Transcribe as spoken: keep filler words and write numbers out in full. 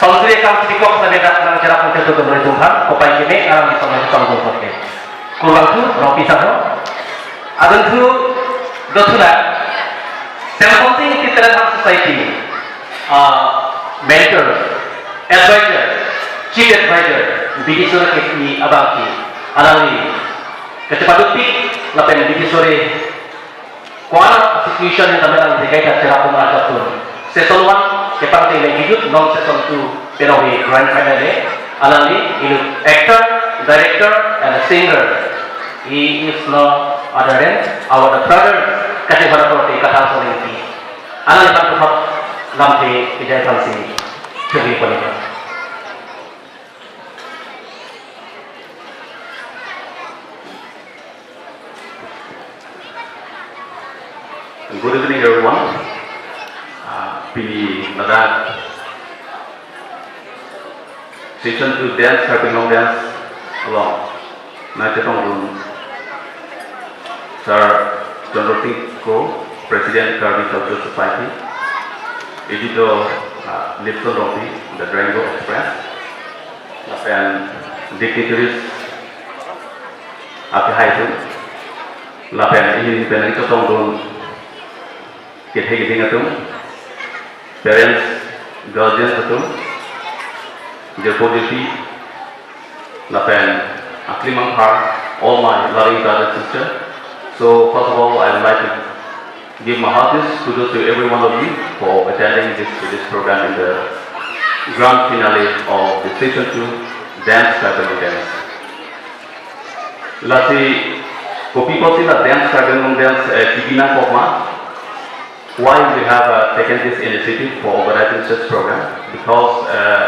Pangsuri akam sipikok sitame dak nangcherap nangcherap tum nelitum aphan kopai keme arang di samai samung kote. Kurvangthu, Rongpi sangho. Adunthu, dothulang. Semponting Tittaran Society, ah, mentor, advisor, chief advisor, Bidiswara K P abangke, alangli kachepatutpik lapen Bidiswara Choir Association ni tamel ang degai tak cherap pemar jatun. Session one, kepang te lagi jut, non session two, penong he grand final le, alangli, inut actor, director, and a singer. He is no other than our the brother, Kaching Hana Korte, Kathar Solingki. Alangli kan tukhap, lamte, kejai kansi, churi panika. Good evening, everyone. Uh, pini ladak session two dance, Karbi Anglong dance along nangchetongdun Sir Chandra Singh Kro, President Karbi Cultural Society, editor, uh, Lipson Rongpi, The Durango Express, lapen dignitaries akehai atum, lapen ini pen nangchetongdun kethe keding atum, parents, guardians atum, jirpo jirpi, lapen aklimang har, all my loving brother and sister. So first of all, I would like to give my heartiest kudos to every one of you for attending this, this program in the grand finale of the session two dance, Karbi Anglong dance. Lasi, kopi apotsi la dance, Karbi Anglong dance, eh, kebi nangkok ma? Why we have, uh, taken this initiative for organizing such program? Because, uh,